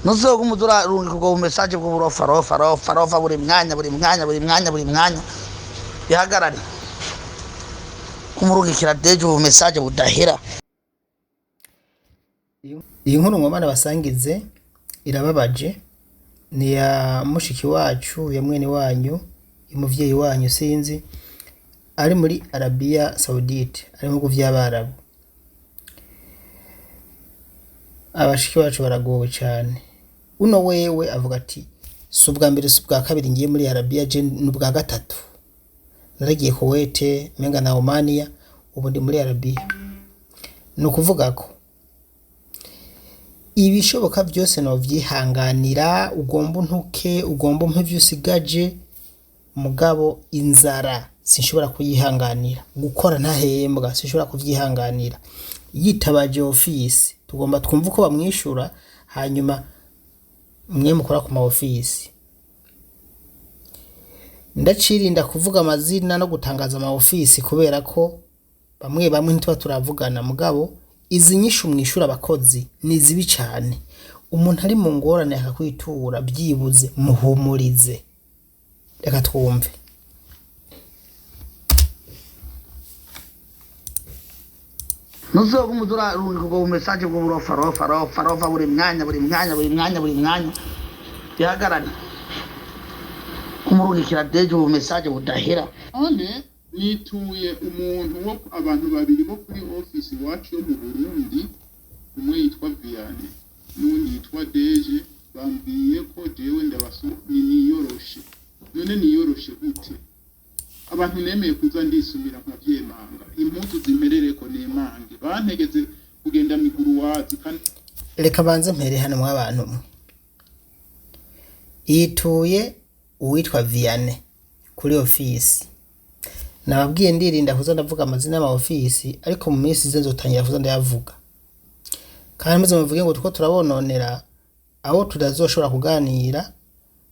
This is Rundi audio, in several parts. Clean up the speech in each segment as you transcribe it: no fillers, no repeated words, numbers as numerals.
Ntuzoguma uza urarungika ubwo bumesaje bw'uburofa rofa rofa rofa buri mwanya, buri mwanya, buri mwanya, buri mwanya. Bihagarare kumurungikira deje ubu message budahera. Iyi nkuru ngoma nabasangize irababaje, ni ya mushiki wacu, ya mwene wanyu, y'umuvyeyi wanyu, sinzi, ari muri Arabia Saudite, ari mu bihugu vy'Abarabu. Abashiki bacu baragowe cane. Uno wewe avuga ati si ubwa mbere, si ubwa kabiri ngiye muri Arabia, je ni ubwa gatatu. Naragiye Kuwait, menga na Omania, ubu ndi muri Arabia. Ni ukuvuga ko ibishoboka byose novyihanganira, ugomba untuke, ugomba umpe ivyo usigaje, mugabo inzara sinshobora kuyihanganira, gukora ntahembwa sinshobora kuvyihanganira. Yitabaje ofisi, tugomba twumve uko bamwishura, hanyuma mwe mukora ku ma ofisi. Ndacirinda kuvuga amazina no gutangaza ama ofisi kubera ko bamwe bamwe ntituba turavugana, mugabo izi nyishu mwishura abakozi ni zibi cane. Umuntu ari mu ngorane akakwitura, byibuze muhumurize. Reka twumve. Ntuzoguma uza urarungika ubwo bumesaje bw'uburofa rofa rofa rofa buri mwanya, buri mwanya, buri mwanya, buri mwanya. Bihagarare kumurungikira deje ubu message budahera. None nituye umuntu wo abantu babiri bo kuri office iwacu yo mu Burundi, umwe yitwa Vianney n'uwundi yitwa Deje, bambwiye ko jewe ndabasu ni niyoroshe. None niyoroshe gute? Abantu nemeye kuza ndisumira nkavyemanga, impuzu zimperereko nemange, bantegeze kugenda miguruwazi kandi. Reka banze mpere hano mw'abantu mwe. Yituye uwitwa Vianney kuri ofisi. Nababwiye ndirinda kuza ndavuga amazina y'ama ofisi, ariko mu minsi iza nzotangira kuza ndayavuga. Kandi muze muvuge ngo tuko turabononera abo tutazoshobora kuganira,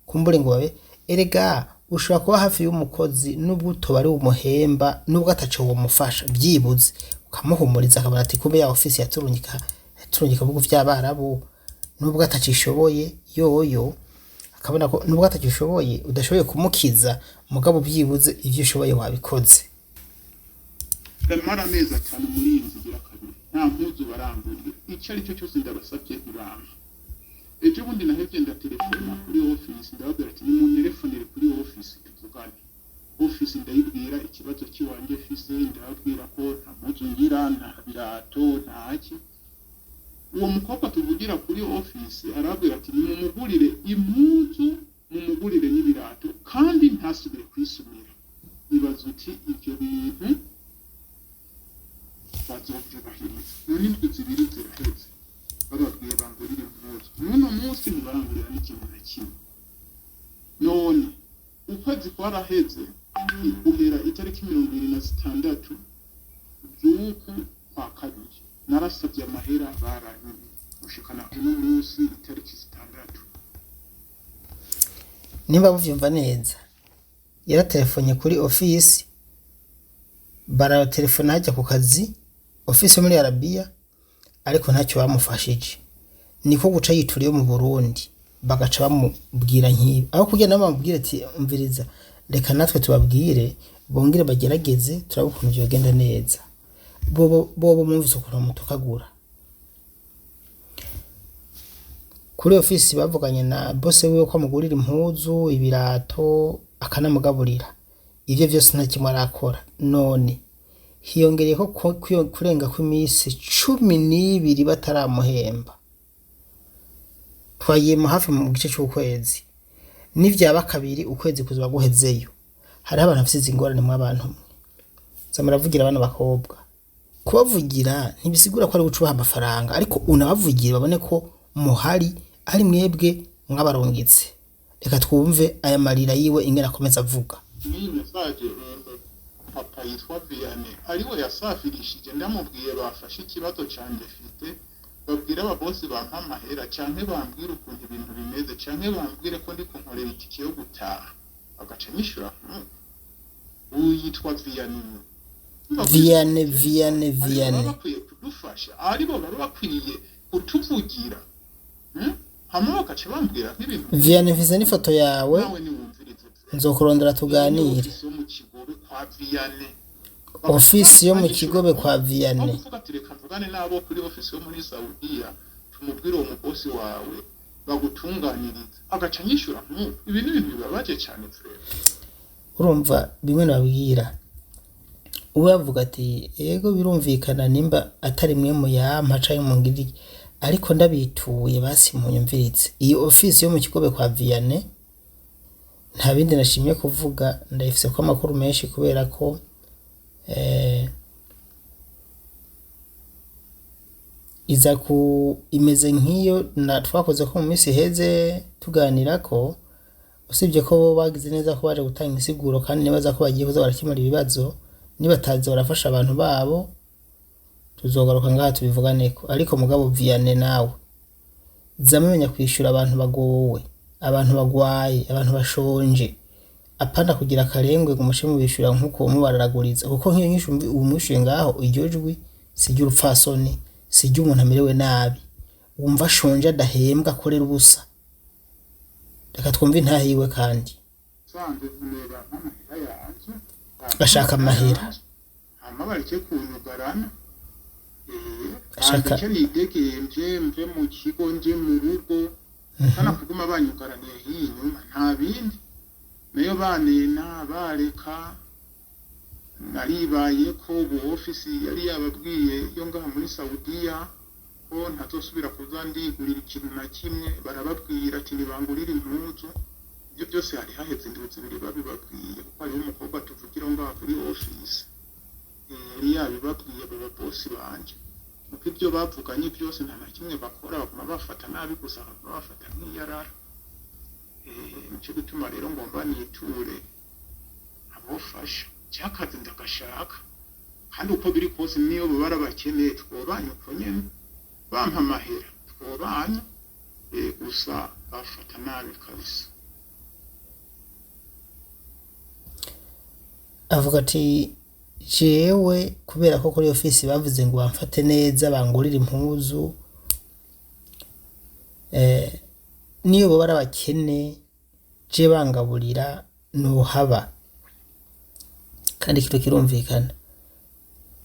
kumbure ngo babe erega ushobora kuba hafi y'umukozi nubwo utoba ari umuhemba, nubwo ataco womufasha, byibuze ukamuhumuriza akabona ati kumbe ya ofisi yaturungika yaturungika bihugu vy'Abarabu, nubwo atacishoboye yoyo akabona ko nubwo atacishoboye udashoboye kumukiza, mugabo byibuze ivyo ushoboye wabikoze. Ndamara amezi 5 muri iyi nzu igira kabiri nta mpuzu barangurira, icyo ari cyo cyose ndabasabye ntibampa. Ejo bundi nahevye ndatelefona kuri office, ndababwira ati nimuntelefonere kuri office tuvugane. Office ndayibwira ikibazo cy'iwanje mfise, ndababwira ko nta mpuzu ngira, nta birato, nta ki. Uwo mukobwa tuvugira kuri office arabwira ati nimumugurire impuzu, mumugurire n'ibirato, kandi ntasubire kwisumira. Nibaza uti ivyo bintu bazovyubahiriza. None indwi zibiri ziraheze bababwiye bangurire impuzu, n'uno munsi ntibarangurira n'ikintu na kimwe. None ukwezi kwaraheze, guhera itariki 26 z'uku kwa kabiri narasabye amahera baranyimye gushikana uno munsi itariki 6. Nimba muvyumva neza, yaratelefonye kuri ofisi, baratelefona hajya ku kazi ofisi yo muri Arabia, ariko ntacyo bamufashije. Niko guca yitura iyo mu Burundi, bagaca bamubwira nkibi aho kugira nabo bamubwire ati umviriza, reka natwe tubabwire bongere bagerageze turabe ukuntu vyogenda neza. Bobo bobo mumvise ukuntu bamutukagura kuri ofisi. Bavuganye na bose wiwe ko amugurira impuzu, ibirato, akanamugaburira. Ivyo vyose nta kimwe arakora. None hiyongereyeko kurenga kw'iminsi 12 bataramuhemba. Twagiye mu hafi mu gice c'ukwezi, nivyaba kabiri ukwezi kuzoba guhezeyo. Hariho abantu bafise izi ngorane mw'abantu mwe. Za muravugira abana bakobwa. Kubavugira ntibisigura ko ari gucubaha amafaranga, ariko unabavugira babone ko muhari, ari mwebwe mwabarungitse. Reka twumve aya marira yiwe ingene akomeza avuga. N'iyi message papa yitwa Vianney ariwe yasafirishije, ndamubwiye bafashe ikibazo canje mfite, babwira ababosi bampa amahera canke bambwira ukuntu ibintu bimeze, canke bambwire ko ndiko nkorera itike yo gutaha, agaca anyishura uyu yitwa Vianney. Vianney, Vianney, Aribo Vianney. baba bakwiye kudufasha, aribo baba bakwiye kutuvugira. Hama bakaca bambwira nk'ibintu. Vianney, mfise n'ifoto yawe. Nawe niwumvirize. Nzokurondera tuganire. Ofisi yo mu Kigobe kwa Vianney. Ofisi yo mu Kigobe kwa Vianney. Aho kuvuga ati reka mvugane n'abo kuri ofisi yo muri Saudiya, tumubwire uwo mubosi wawe bagutunganirize, agaca anyishyura nk'ubu. Ibi ni ibintu bibabaje cyane frère. Urumva bimwe nababwira, uwe avuga ati yego birumvikana, nimba atari mwe muyampa canke mungirire, ariko ndabituye basi munyumvirize. Iyi ofisi yo mu Kigobe kwa Vianney, nta bindi nashimye kuvuga, ndayifise ko amakuru menshi kubera ko iza ku imeze nk'iyo na twakoze ko mu minsi iheze tuganira ko usibye ko bo bagize neza ko baje gutanga insiguro, kandi nibaza ko bagiye kuza barakemura ibibazo, nibataza barafasha abantu babo, tuzogaruka ngaha tubivuganeko. Ariko mugabo Vianney, nawe zamumenya kwishyura abantu bagowe, abantu bagwaye, abantu bashonje, apana kugira akarengwe ngo mushe mubishyura nk'uko mubararaguriza, kuko nk'iyo nyishu umwishyuye ngaho, iryo jwi si iry'urupfasoni, si iry'umuntu amerewe nabi wumva ashonje, adahembwa, akorera ubusa. Reka twumve intahe yiwe kandi. Nsanze nkenera n'amahera yanje. Ashaka amahera. Hama bareke kunyugarana. Ashaka- Ashaka nidegemvye mve mu kigo nje mu rugo, kana kuguma banyugaraniye hiyo inyuma, nta bindi. Nayo banena bareka naribaye ko ubu ofisi yari yababwiye yo ngaha muri Saudiya ko ntazosubira kuza ndigurira ikintu na kimwe. Barababwira ati nibangurire impuzu. Ibyo byose hari haheze indwi 2 babibabwiye, kuko hariho umukobwa tuvugira ngaha kuri ofisi yari yabibabwiye abo babosi banje. Kuko ibyo bavuganye byose nta na kimwe bakora, baguma bafata nabi gusa, baguma bafata nk'iyarara. Nico gituma rero ngomba niture abofasha cyakazi, ndagashaka. Kandi uko biri kose, niyo baba barabakeneye, twobanye uko nyene, bampa amahera twobanye. Gusa bafata nabi kabisa. Avuga ati jewe kubera ko kuri ofisi bavuze ngo bamfate neza, bangurire impuzu, niyo boba ari abakene, je bangaburira ntuhaba. Kandi kino kirumvikana,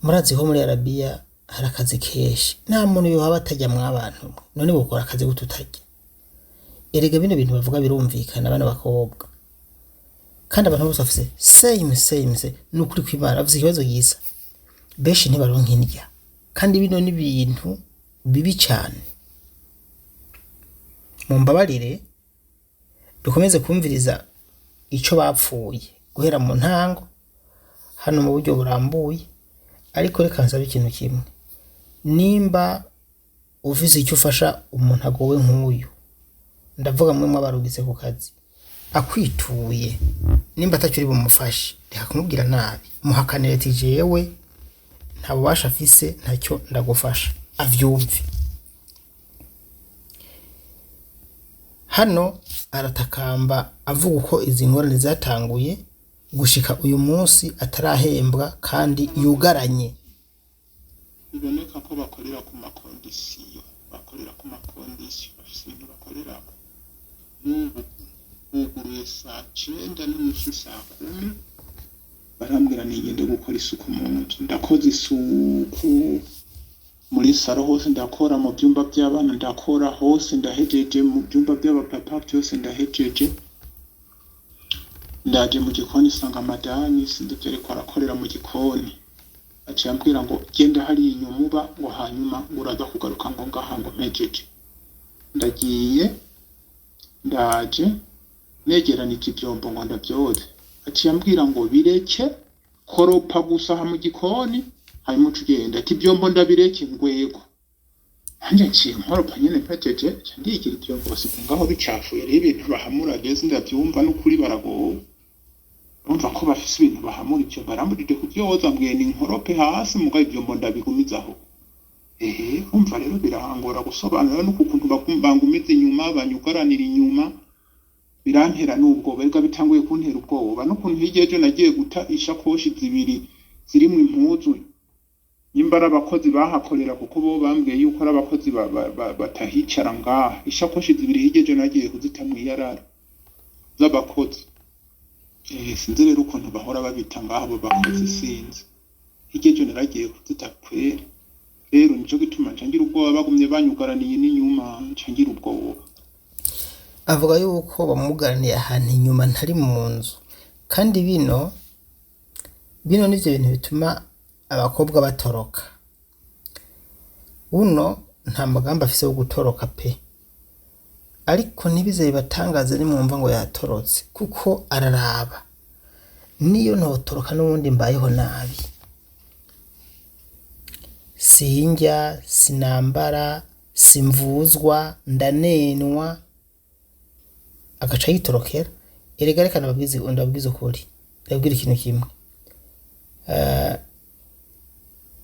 murazi ko muri Arabiya hari akazi kenshi, nta muntu yohaba atajya mw'abantu mwe. None bokora akazi gute utarya? Erega bino bintu bavuga birumvikana, bano bakobwa kandi abantu bose bafise same same same. Ni ukuri kw'Imana, bafise ikibazo gisa, benshi ntibaronka indya, kandi bino ni ibintu bibi cyane. Mumbabarire dukomeze kumviriza ico bapfuye guhera mu ntango hano mu buryo burambuye. Ariko reka nsabe ikintu kimwe: nimba ufise icyo ufasha umuntu agowe nk'uyu, ndavuga mwe mwabarugitse ku kazi, akwituye, nimba atacyo uri bumufashe, reka kumubwira nabi, muhakanire ati jewe nta bubasha afise, ntacyo ndagufasha, avyumve. Hano aratakamba avuga uko izi ngorane zatanguye gushika uyu munsi atarahembwa kandi yugaranye. Biboneka ko bakorera ku ma conditions, bakorera ku ma conditions, bafise ibintu bakorerako. Nk'ubu buguruye saa 9:30, saa 10 barambwira nigende gukora isuku mu nzu. Ndakoze isuku muri salon hose, ndakora mu byumba by'abana, ndakora hose, ndahejeje mu byumba by'abapapa byose ndahejeje. Ndaje mu gikoni sanga madani sinzi ibyo ariko arakorera mu gikoni. Aciye ambwira ngo genda hariya inyuma uba, ngo hanyuma ngo uraza kugaruka ngo ngaha ngo mpejeje. Ndagiye, ndaje negeranije ivyombo ngo ndavyoze, aciye ambwira ngo bireke, koropa gusa aha mu gikoni, hanyuma uca ugenda. Ati ivyombo ndabireke? Ngwego. Nanjye nciye nkoropa nyene, mpejeje nca ndigira ivyombo basiga ngaho bicafuye. Rero ibintu bahamura geze ndavyumva, n'ukuri baragowe. Urumva ko bafise ibintu bahamura, ivyo barambujije kuvyoza, mbwiye ni nkorope hasi, mugabo ivyombo ndabigumizaho. Ehe, umva rero birangora gusobanura n'uku kuntu bangumiza inyuma, banyugaranira inyuma, birantera n'ubwoba. Erega bitanguye kuntera ubwoba n'ukuntu hirya ejo nagiye guta ishakoshi zibiri zirimwo impuzu. Nimba ari abakozi bahakorera, kuko bo bambwiye yuko ari abakozi batahicara ngaha. Ishakoshi zibiri hirya ejo nagiye kuzita mw'iyarara z'abakozi. Sinzi rero ukuntu bahora babita ngaha abo bakozi, sinzi. Hirya ejo naragiye kuzita kwera. Rero nico gituma nca ngira ubwoba, bagumye banyugaraniye n'inyuma nca ngira ubwoba. Avuga yuko bamugaraniye ahantu inyuma, ntari mu nzu. Kandi bino nivyo bintu bituma abakobwa batoroka. Uno nta mugambi afise wo gutoroka pe, ariko ntibize bibatangaze nimwumva ngo yatorotse, kuko araraba: niyo ntotoroka n'ubundi mbayeho nabi, sinjya, sinambara, simvuzwa, ndanenwa, agaca yitorokera. Erega reka ndababwize, ndababwize ukuri, ndababwira ikintu kimwe.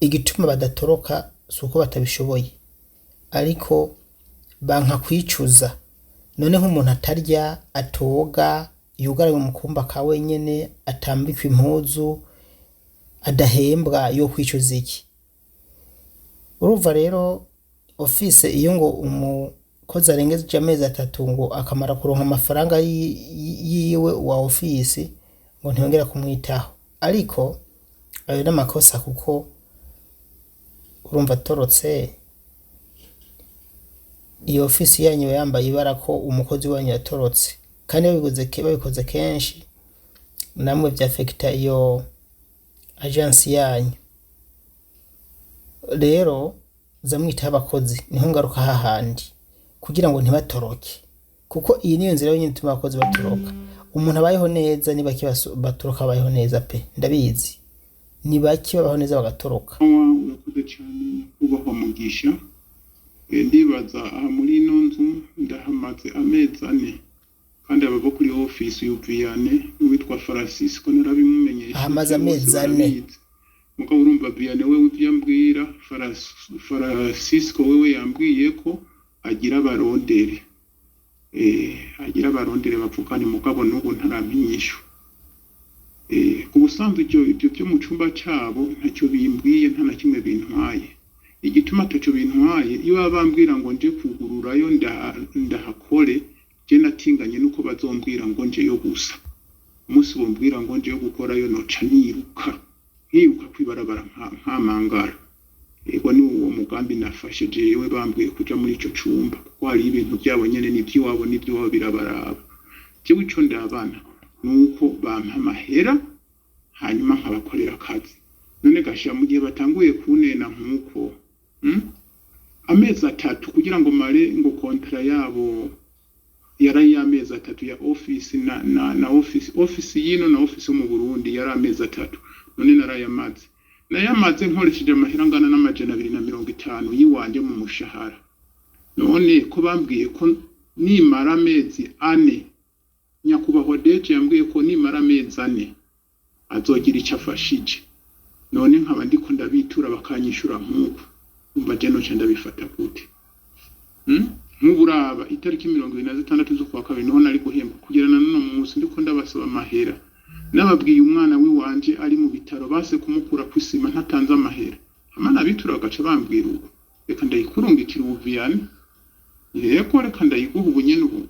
Igituma badatoroka si uko batabishoboye, ariko banka kwicuza. None nk'umuntu atarya, atoga, yugaranywe mu kumba ka wenyene, atambikwa impuzu, adahembwa, yo kwicuza iki? Urumva rero office iyo ngo umukozi arengeje amezi 3 ngo akamara kuronka amafaranga yiwe wa office, ngo ntiyongera kumwitaho. Ariko ayo n'amakosa, kuko urumva atorotse, iyo ofisi yanyu iba yambaye ibara ko umukozi wanyu yatorotse. Kandi babikoze kenshi, namwe vyafekita iyo agence yanyu. Rero za mwitaho abakozi, niho ngaruka hahandi kugira ngo ntibatoroke, kuko iyi niyo nzira yonyine ituma abakozi batoroka. Umuntu abayeho neza ni bake batoroka babayeho neza pe, ndabizi, ni bake babaho neza bagatoroka. Awa, urakoze cyane nyakubahwa Mugisha. Ndibaza aha muri ino nzu ndahamaze amezi 4, kandi aba bo kuri ofisi Yuviyane n'uwitwa Francisco narabimumenyesheje. Ahamaze bose amezi 4. Barabizi. Mugabo urumva Vianney wewe ibyo ambwira, Francisco wewe yambwiye ko agira abarondere, agira abarondere bavugane, mugabo n'ubu ntarampa inyishu. Ku busanzwe ibyo byo mu cyumba cyabo ntacyo bimbwiye, nta na kimwe bintwaye. Igituma ataco bintwaye, iyo baba bambwira ngo nje kugururayo ndahakore, je natinganye nuko bazombwira ngo njeyo gusa. Umunsi bombwira ngo njeyo gukorayo, noca niruka, nkiruka kwibarabara nkamangara. Ego, ni uwo mugambi nafashe jewe bambwiye kuja muri ico cumba, kuko hari ibintu byabo nyene, n'ivy'iwabo, n'ivy'iwabo birabaraba. Jewe ico ndabana nuko bampa amahera, hanyuma nkabakorera akazi. None gashira mu gihe batanguye kunena nk'uko, Amezi 3 kugira ngo mare ngo contrat yabo yari y'amezi 3 ya office na office yino na office yo mu Burundi yari amezi 3. None narayamaze, nayamaze nkoresheje amahera angana n'250 yiwanje mu mushahara. None ko bambwiye ko nimara amezi 4, nyakubahwa DG yambwiye ko nimara amezi 4 azogira icyo afashije, none nkaba ndiko ndabitura bakanyishura nk'uko, umva je noca ndabifata gute? Nk'ubu uraba itariki 26 z'ukwa kabiri niho nari guhembwa. Kugera na none munsi ndiko ndabasaba amahera. Nababwiye umwana w'iwanje ari mu bitaro, base kumukura ku isima ntatanze amahera. Hama nabitura bagaca bambwira ubu. Reka ndayikurungikira ubu, Vianney. Yego, reka ndayiguha ubu nyene ubu.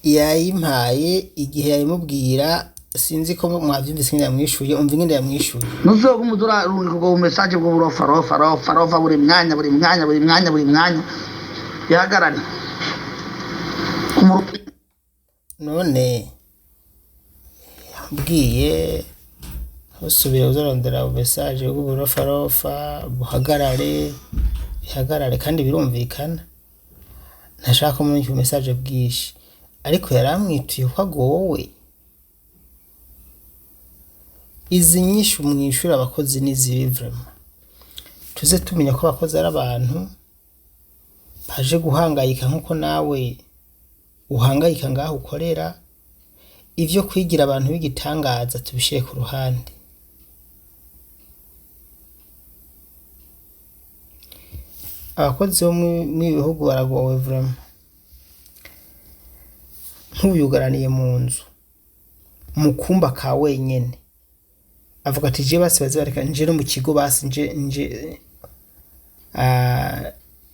Yayimpaye igihe yayimubwira, sinzi ko mwavyumvise ingene yamwishuye. Umva ingene yamwishuye. Ntuzoguma urarungika ubwo message bw'uburofa rofa rofa rofa buri mwanya, buri mwanya, buri mwanya, buri mwanya. Bihagarare. None yambwiye ntusubire uzarondera message bw'uburofarofa, buhagarare, bihagarare. Kandi birumvikana, ntashaka ko murungika message bwinshi, ariko yaramwituye ko agowe. Izi nyinshi mwishura abakozi ni zibi vraiment. Tuze tumenya ko abakozi ari abantu baje guhangayika nkuko nawe uhangayika ngaho ukorera. Ivyo kwigira abantu b'igitangaza tubishire ku ruhande. Abakozi bo mw'ibi bihugu baragowe vraiment. Nk'ubu yugaraniye mu nzu mu kumba ka wenyene. Avuga ati je basi baze bareka nje no mu kigo, basi nje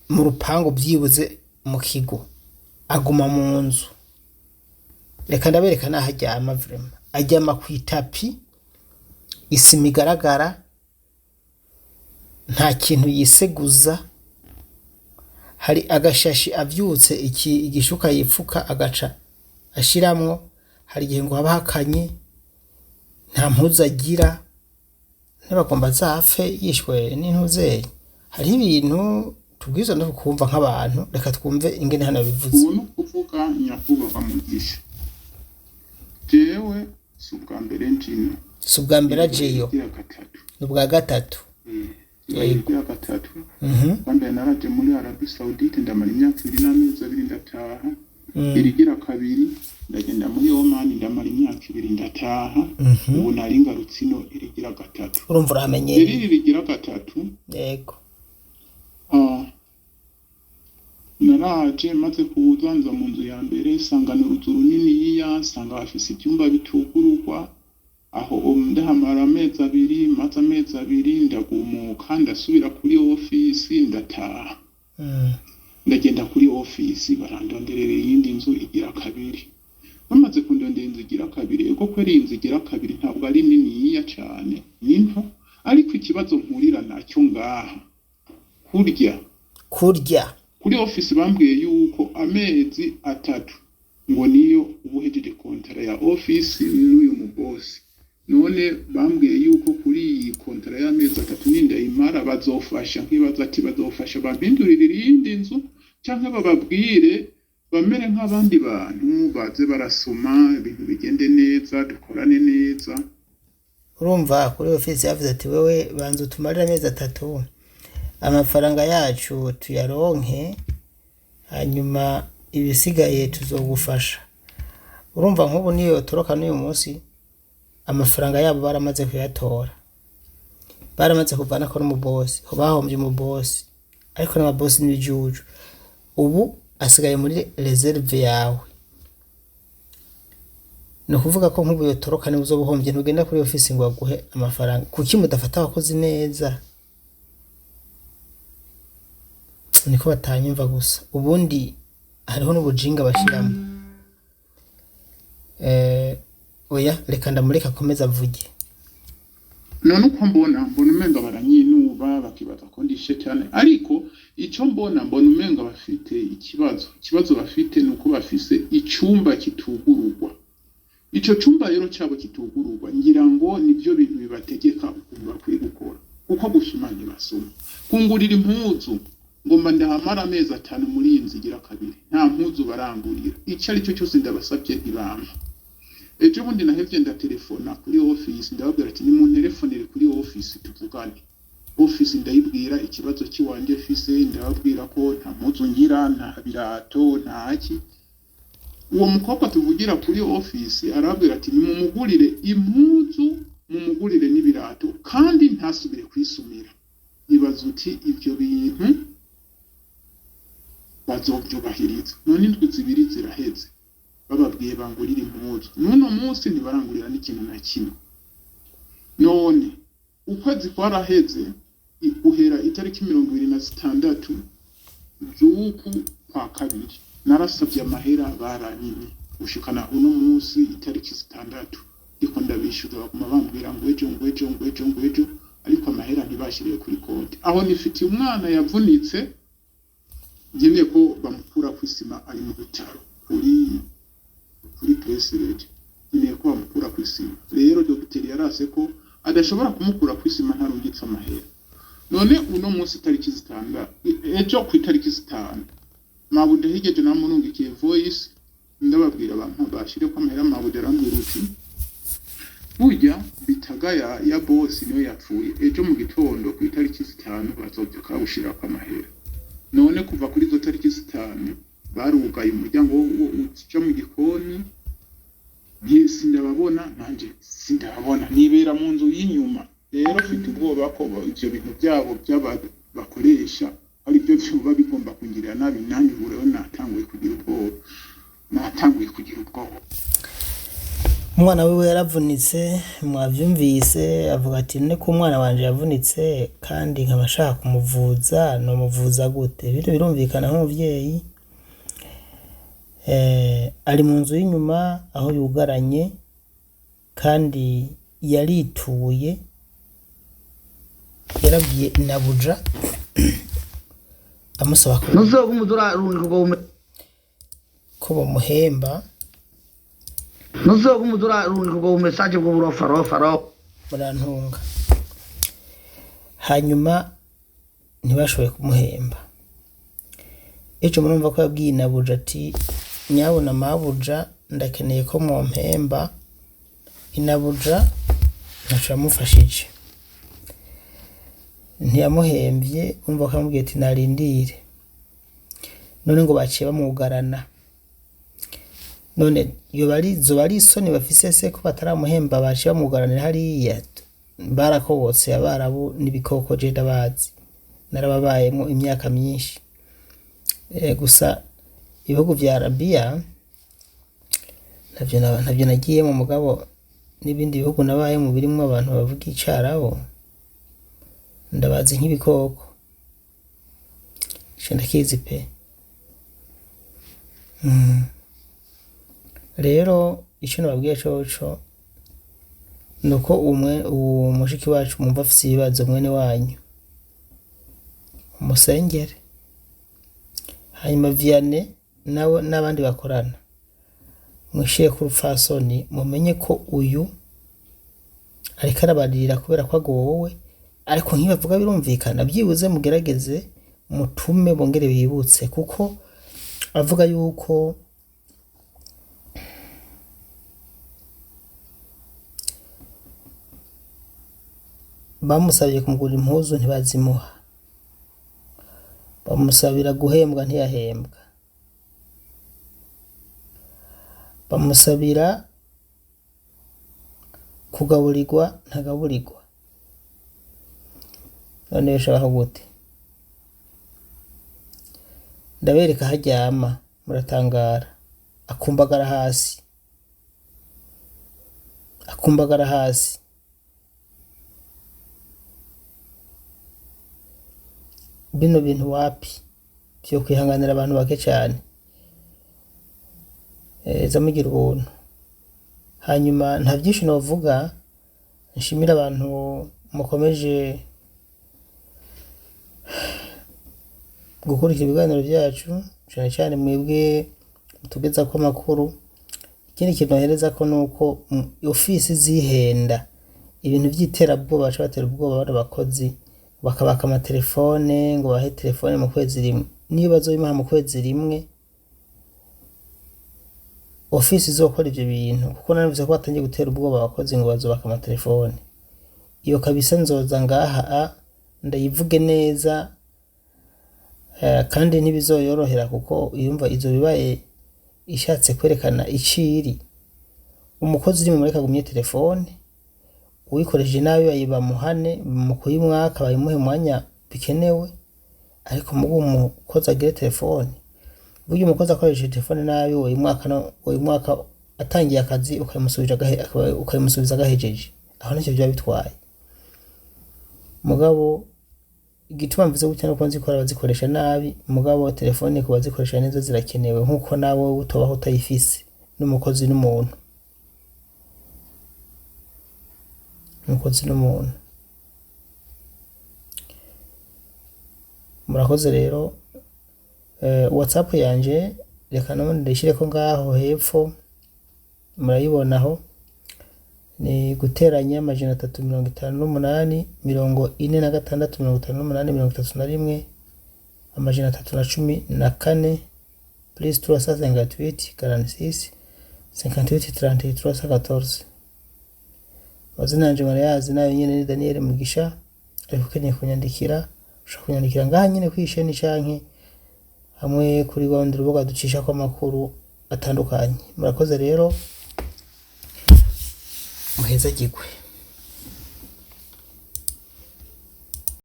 mu rupangu, byibuze mu kigo. Aguma mu nzu. Reka ndabereka naho aryama. Vraiment, aryama ku itapi, isima igaragara, nta kintu yiseguza. Hari agashashi avyutse, iki igishuka yipfuka agaca ashiramwo. Hari igihe ngo haba hakanye, nta mpuzu agira. Ntibagomba azapfe yishwe n'intuzeye. Hariho ibintu tubwirizwa no kumva nk'abantu. Reka twumve ingene hano bivuze. Ubu ni ukuvuga, nyakubahwa Mugisha, jewe si ubwa mbere njino. Si ubwa mbere ajeyo. Igira gatatu. Ni ubwa gatatu. Igira gatatu. Bwa mbere naraje muri Arabie Saoudite, ndamara imyaka 2 n'amezi 2, ndataha. Irigira kabiri ndagenda muri Oman, ndamara imyaka 2, ndataha. Ubu nari ngarutse ino irigira gatatu. Urumva urahamenyereye. Iri rigira gatatu. Yego. Naraje, maze kuza nza mu nzu ya mbere, nsanga ni uruzu runiniya, nsanga bafise ibyumba bitugururwa. Aho ndahamara amezi 2. Maze amezi 2 ndagumuka, ndasubira kuri ofisi, ndataha. Ndagenda kuri ofisi, barandonderera iyindi nzu igira kabiri. Bamaze kundondera inzu igira kabiri, ego kweri, iyi nzu igira kabiri ntabwo ari niniya cane, ni nto, ariko ikibazo mpurira nacyo ngaha, kurya. Kurya. Kuri ofisi bambwiye yuko amezi 3 ngo niyo uba uhejeje kontara ya ofisi n'uyu mubosi. None bambwiye yuko kuri iyi kontara y'amezi 3 nindayimara bazofasha. Nkibaza ati bazofasha bampindurire iyindi nzu, canke bababwire bamere nk'abandi bantu, baze barasoma, ibintu bigende neza, dukorane neza. Urumva kuri ofisi yavuze ati wewe banza utumarire amezi 3, amafaranga yacu tuyaronke, hanyuma ibisigaye tuzogufasha. Urumva nk'ubu niyo toroka n'uyu munsi, amafaranga yabo baramaze kuyatora, baramaze kuvanako n'umubosi. Bahombye umubosi, ariko n'ababosi n'ibijuju. Ubu asigaye muri réserve yawe. Ni ukuvuga ko nk'ubu yotoroka niba uzoba uhombye, ntugenda kuri ofisi ngo baguhe amafaranga. Kuki mudafata abakozi neza? Niko batanyumva gusa. Ubundi hariho n'ubujinga bashiramo. Oya, reka ndamureka akomeze avuge. None uko mbona umenga baranyinuba, bakibaza ko ndi shetani, ariko icyo mbona umenga bafite ikibazo. Ikibazo bafite ni uko bafise icyumba kitugururwa. Ico cyumba rero cyabo kitugururwa, ngira ngo nibyo bintu bibategeka ukuntu bakwiye gukora, kuko gusoma ntibasoma. Kungurira impuzu, ngomba ndahamara amezi 5 muri iyi nzu igira kabiri, nta mpuzu barangurira. Icyo ari cyo cyose ndabasabye ntibampa. Ejo bundi nahevye ndatelefona kuri office, ndababwira ati nimuntelefonere kuri office tuvugane. Office ndayibwira ikibazo kiwanje fise, ndababwira ko nta mpuzu ngira, nta birato, nta ki. Uwo mukobwa tuvugira kuri office arababwira ati nimumugurire impuzu, mumugurire n'ibirato, kandi ntasubire kwisumira. Ibaza uti ibyo bintu bazovyubahiriza? None indwi 2 ziraheze bababwiye bangurira impuzu, n'uno munsi ntibarangurira n'ikintu na kimwe. None ukwezi kwaraheze, guhera itariki 26 z'uku kwa kabiri narasabye amahera, baranyimye gushikana uno munsi itariki 6. Ndiko ndabishyuza, baguma bambwira ngo ejo, ngo ejo, ngo ejo, ngo ejo, ariko amahera ntibashiriye kuri konti. Aho nifitiye umwana yavunitse, nkeneye ko bamukura ku isima, ari mu bitaro kuri President. Nkeneye ko bamukura ku isima. Rero dogiteri yarase ko adashobora kumukura ku isima ntarungitse amahera. None uno munsi itariki 6, ejo ku itariki 5, mabude higeje namurungikiye voice, ndababwira abantu bashire ko amahera. Mabude arambwira uti burya bitaga ya bosi niyo yapfuye, ejo mu gitondo ku itariki 5 bazobyuka bagushirako amahera. None kuva kuri izo tariki 5 barugaye umuryango uja mu gikoni, sindababona, nanje sindababona, nibera mu nzu y'inyuma. Rero mfite ubwoba ko ivyo bintu byabo by'aba bakoresha ari byo vyoba bigomba kungirira nabi. Nanjye ubu rero natanguye kugira ubwoba, natanguye kugira ubwoba. Umwana wiwe yaravunitse, mwavyumvise, avuga ati none ko umwana wanje yavunitse kandi nkaba nshaka kumuvuza, nomuvuza gute? Bino birumvikana nk'umuvyeyi. Ari mu nzu y'inyuma aho yugaranye kandi yarituye, yarabwiye inabuja amusaba ko ntuzoguma urarungika ubwo ko bamuhemba. Ntuzoguma urarungika ubwo bumesaje bw'uburofa rofa rofa. Murantunga. Hanyuma ntibashoboye kumuhemba. Ejo murumva ko yabwiye inabuja ati nyabuna mabuja, ndakeneye ko mwompemba. Inabuja ntaco yamufashije, ntiyamuhemvye. Urumva ko yamubwiye ati narindire. None ngo baciye bamwugarana. None yoba ari zoba ari isoni bafise se ko bataramuhemba baciye bamwugaranira hariya? Barakobotse abarabu n'ibikoko, je ndabazi, narababayemwo imyaka myinshi. Gusa ibihugu vya Arabiya ntavyo nagiyemwo, mugabo n'ibindi bihugu nabayemwo birimwo abantu bavuga icarabu, ndabazi nk'ibikoko. Ico ndakizi pe. Rero ico nababwiye coco nuko umwe uwo mushiki wacu mwumva afise ibibazo, mwene wanyu, umusengere. Hanyuma Vianney nawe n'abandi bakorana, mwishire ku rupfasoni, mumenye ko uyu ariko arabarira kubera ko agowe. Ariko nkibavuga birumvikana, byibuze mugerageze mutume bongere bibutse, kuko avuga yuko bamusabye kumugurira impuzu ntibazimuha, bamusabira guhembwa ntiyahembwa, bamusabira kugaburirwa ntagaburirwa. None bishobora gute? Ndabereka aho aryama muratangara, akumbagara hasi, akumbagara hasi. Bino bintu wapi vyo kwihanganira abantu bake cane. Zamugira ubuntu. Hanyuma nta vyinshi novuga, nshimira abantu mukomeje gukurikira ibiganiro vyacu, cane cane mwebwe mutugezako amakuru. Ikindi kintu noherezako nuko ofisi zihenda ibintu vy'iterabwoba, baca batera ubwoba bano bakozi, bakabaka amatelefone ngo bahe telefone mu kwezi rimwe. Niyo bazobimuha mu kwezi rimwe, ofisi izokora ivyo bintu, kuko narumvise ko batangiye gutera ubwoba abakozi ngo bazobaka amatelefone. Iyo kabisa nzoza ngaha a ndayivuge neza, kandi ntibizoyorohera kuko yumva izo bibaye ishatse kwerekana iciri. Umukozi uri mu mureka agumye telefone, uwikoresheje nabi bayibamuhane mu kuyimwaka, bayimuhe umwanya bikenewe, ariko mugu umukozi agire telefone. Burya umukozi akoresheje telefone nabi woyimwaka, no woyimwaka atangiye akazi ukayimusubiza agahejeje, aho ntacyo biba bitwaye. Mugabo igituma mvuze gutya nuko nzi ko hari abazikoresha nabi, mugabo telefone ku bazikoresha neza zirakenewe, nkuko nawe utobaho utayifise. N'umukozi n'umuntu, umukozi n'umuntu. Murakoze rero. WhatsApp yanje reka nubundi ndayishireko ngaho hepfo, murayibonaho, ni guteranya 358 46 58 31 314 plus 358 46 58 33 314. Amazina yanje murayazi nayo nyene ni Daniel Mugisha, ariko ukeneye kunyandikira ushobora kunyandikira ngaha nyene kw'isheni canke hamwe kuri rwa rubuga ducishako amakuru atandukanye. Murakoze rero, muhezagirwe.